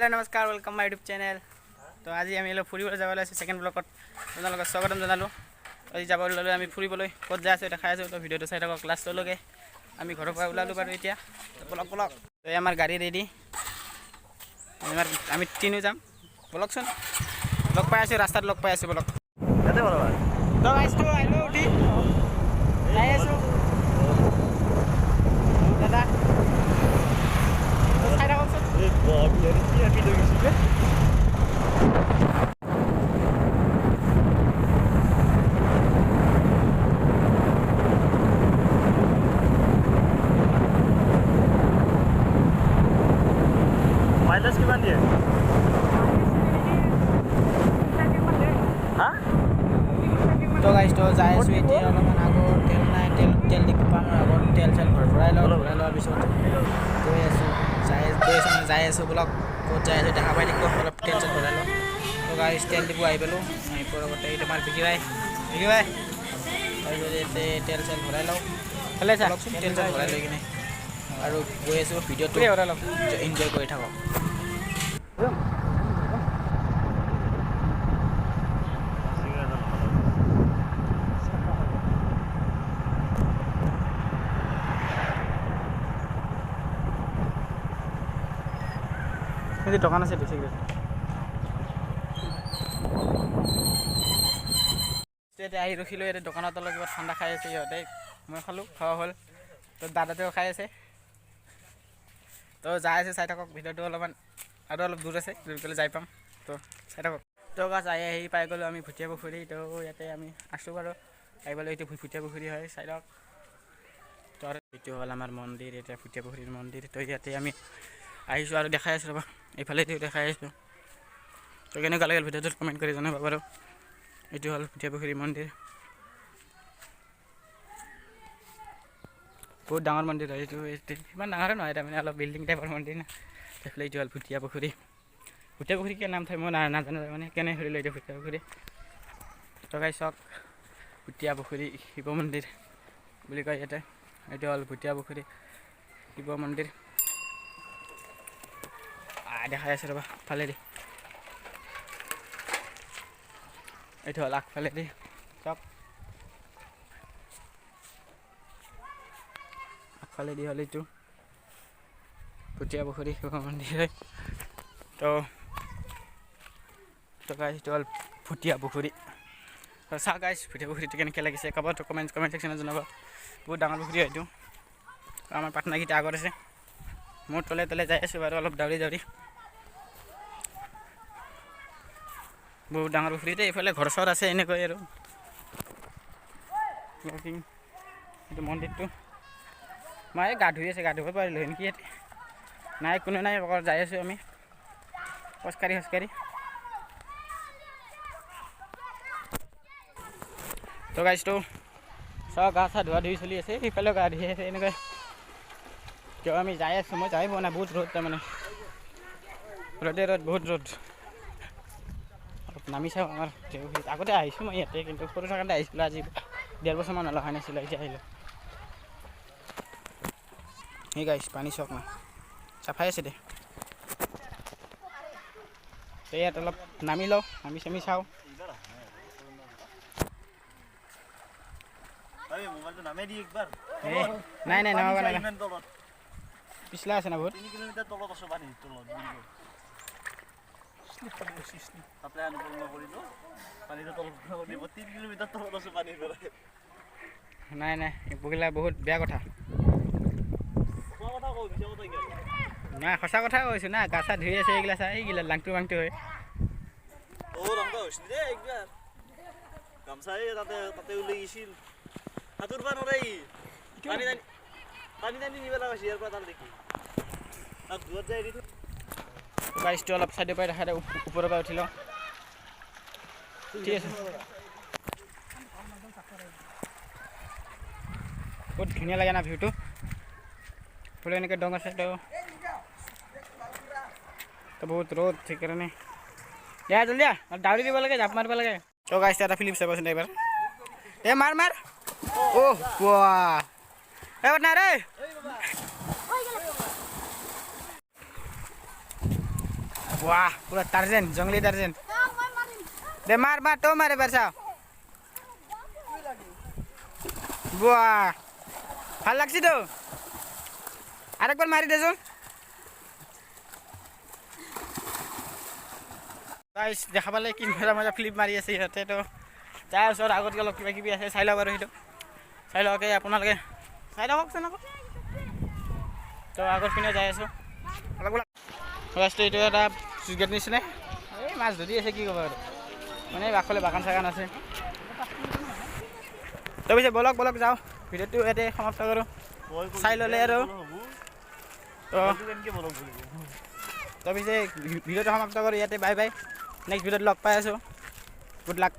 Hello' নমস্কাৰ, welcome my YouTube channel. তো আজি আমি অলপ ফুৰিবলৈ যাব ওলাইছোঁ। ছেকেণ্ড ব্লগত আপোনালোকক স্বাগতম জনালোঁ। আজি যাব ওলালোঁ আমি ফুৰিবলৈ। ক'ত যাই আছোঁ দেখাই আছোঁ। তো ভিডিঅ'টো চাই থাকক লাষ্টলৈকে। আমি ঘৰৰ পৰা ওলালোঁ বাৰু এতিয়া। তো বলক বলক। তো এই আমাৰ গাড়ী ৰেডি। আমাৰ আমি তিনিও যাম। বলকচোন, লগ পাই আছোঁ, ৰাস্তাত লগ পাই আছোঁ, বলক। ইয়াতে বনাবা। তো গাইজটো আহিলোঁ, উঠি যাই আছোঁ দাদা। তো চাই থাককচোন। এই বাপ, কি আঁকি লৈ গৈছিলে? মাইলেজ কিমান দিয়ে? হা? তো গাইজ, তো যাই আছোঁ এতিয়া। অলপমান আগত তেল নাই, তেল তেল ডিপু পাম আৰু আগত তেল চেল ভৰাই লওঁ। ভৰাই লোৱাৰ পিছত গৈ আছোঁ, যাই গৈ আছোঁ, মানে যাই আছোঁ। বলক, ক'ত যাই আছোঁ দেখা পাই থাকিব। অলপ তেল চেল ভৰাই লওঁ। তো গাইজ, তেল ডিপু আহি পালোঁ। আহি পোৱাৰ লগতে এইটো আমাৰ বিকি ভাই, বিকি ভাই। তাৰপিছত ইয়াতে তেল চেল ভৰাই লওঁ। ভালে আছা? তেল চেল ভৰাই লৈ কিনে আৰু গৈ আছোঁ। ভিডিঅ'টো এনজয় কৰি থাকক। কিন্তু দোকান আছে চিগাৰেট। এতিয়া আহি ৰখিলোঁ ইয়াতে দোকানত। অলপ কিবা ঠাণ্ডা খাই আছে সিহঁতে। মই খালোঁ, খোৱা হ'ল। তো দাদাটোও খাই আছে। তো যাই আছে, চাই থাকক ভিডিঅ'টো। অলপমান আৰু অলপ দূৰ আছে, দূৰ গ'লে যাই পাম। তো চাই থাকক। তো গাইজ, আহি আহি পাই গ'লোঁ আমি ভুটীয়া পুখুৰী। তো ইয়াতে আমি আছোঁ বাৰু। আহি পালোঁ। এইটো ভুটীয়া পুখুৰী হয়, চাই লওক। তো আৰু এইটো হ'ল আমাৰ মন্দিৰ, এতিয়া ভুটীয়া পুখুৰীৰ মন্দিৰ। তো ইয়াতে আমি আহিছোঁ আৰু দেখাই আছোঁ, ৰ'বা, এইফালেদি দেখাই আছোঁ। তো কেনেকুৱা লাগিল ভিডিঅ'টোত কমেণ্ট কৰি জনাব বাৰু। এইটো হ'ল ভুটীয়া পুখুৰী মন্দিৰ। বহুত ডাঙৰ মন্দিৰ হয় এইটো। এইটো ইমান ডাঙৰো নহয়, তাৰমানে অলপ বিল্ডিং টাইপৰ মন্দিৰ না। সেইফালে এইটো হ'ল ভুটীয়া পুখুৰী। ভুটীয়া পুখুৰী কিয় নাম থয় মই নাজানো, তাৰমানে কেনে ধৰিলোঁ এইটো ভুটীয়া পুখুৰী। তো গাইজ চাওক, ভুটীয়া পুখুৰী শিৱ মন্দিৰ বুলি কয় ইয়াতে। এইটো হ'ল ভুটীয়া পুখুৰী শিৱ মন্দিৰ। দেখাই আছে, ৰ'বা, ফালেদি। এইটো হ'ল আগফালেদি, চাওক। আগফালেদি হ'ল এইটো ভুটীয়া পুখুৰী শিৱ মন্দিৰ হয়। তো তো গাইজ, এইটো হ'ল ভুটীয়া পুখুৰী। তো চাওক গাইজ, ভুটীয়া পুখুৰীটো কেনেকৈ লাগিছে ক'ব। তো কমেণ্ট কমেণ্ট ছেকশ্যনত জনাব। বহুত ডাঙৰ পুখুৰী হয় এইটো। তো আমাৰ পাৰ্টনাৰকেইটা আগত আছে, মোৰ তলে তলে যাই আছোঁ বাৰু, অলপ দাউৰি দাউৰি। বহুত ডাঙৰ পুখুৰীতে এইফালে ঘৰ চৰ আছে এনেকৈ আৰু। বাকী এইটো মন্দিৰটো। মায়ে গা ধুই আছে, গা ধুব পাৰিলোঁ নেকি ইয়াতে? নাই, কোনো নাই, অকল যাই আছোঁ আমি খোজকাঢ়ি খোজকাঢ়ি। তো গাইজটো চাওক, গা চা ধোৱা ধুই চলি আছে, সেইফালেও গা ধুই আছে এনেকৈ। কিয় আমি যাই আছোঁ, মই যাই পোৱা নাই। বহুত ৰ'দ, তাৰমানে ৰ'দে ৰ'দ, বহুত ৰ'দ। অলপ নামি চাওঁ আমাৰ পুখুৰীত। আগতে আহিছোঁ মই ইয়াতে, কিন্তু সৰু থাকোঁতে আহিছিলোঁ। আজি 1.5 বছৰমান হ'ল, অহা নাছিলোঁ, এতিয়া আহিলোঁ। এই গাইজ, পানী চাওক না, চাফাই আছে দে। তো ইয়াত অলপ নামি লওঁ, নামি চামি চাওঁ। এই মোবাইলটো নামাই দি একবাৰ। এই নাই নাই, নামাব নালাগে। ইমান তলত। পিছলা আছে না বহুত। 3 কিলোমিটাৰ তলত আছো, পানীৰ তলত। তাতে আনুপূৰ্ণ কৰিলোঁ, পানীটো তলত দিব। 3 কিলোমিটাৰ তলত আছো পানীৰ পৰা। নাই নাই, এইবিলাক বহুত বেয়া কথা। সঁচা কথা কওঁ, মিছা কথা কিয়? নাই, সঁচা কথা কৈছোঁ না। গা চা ধুই আছে এইগিলা চা, এইগিলা লাংটো মাংটো হয়। অ', ৰংগা হৈছিল দেই একবাৰ। গামচা এই তাতে তাতে ওলাই গৈছিল, সাঁতুৰবা নোৱাৰে ই। পানী টানি টানি টানি নিব লগা হৈছে ইয়াৰ পৰা তাত দেখি। তাক দূৰত যাই এৰি থৈ গাইজটো অলপ চাইডৰ পৰা দেখাই দিওঁ, ওপৰৰ পৰা উঠি লওঁ। ঠিক আছে, বহুত ধুনীয়া লাগে না ভিউটো। বোলে এনেকৈ দং আছে। তো তো বহুত ৰ'দ, সেইকাৰণে দিয়া, জলদি আহ। দাউৰি দিব লাগে, জাপ মাৰিব লাগে। তো গাইজ, এটা ফিলিপ চাবচোন এইবাৰ। এ মাৰ মাৰ। অ' বাহ, এ না ৰে। বাহ, পুৰা টাৰ্জেন, জংলী টাৰ্জেন। দে মাৰ মাৰ, তই মাৰ এবাৰ চাওঁ। বাহ, ভাল লাগছি তো। আৰেকবাৰ মাৰি দেচোন। গাইছ দেখা পালে কি মজা মজা ফ্লিপ মাৰি আছে ইহঁতে। তো যাই ওচৰত আগত অলপ কিবা কিবি আছে, চাই লওক আৰু সেইটো চাই লওক। এই আপোনালোকে চাই লওকচোন আকৌ। তো আগৰ পিনে যাই আছোঁ অলপ অলপ। গাছটো এইটো এটা চুইচ গেট নিচিনা, এই মাছ ধৰি আছে, কি ক'ব আৰু। মানে বাকলে বাগান চাগান আছে। তো পিছে বলক বলক যাওঁ, ভিডিঅ'টো ইয়াতে সমাপ্ত কৰোঁ। চাই ল'লে আৰু। তো তো পিছে ভিডিঅ'টো সমাপ্ত কৰোঁ ইয়াতে। বাই বাই, নেক্সট ভিডিঅ'ত লগ পাই আছোঁ। Good luck.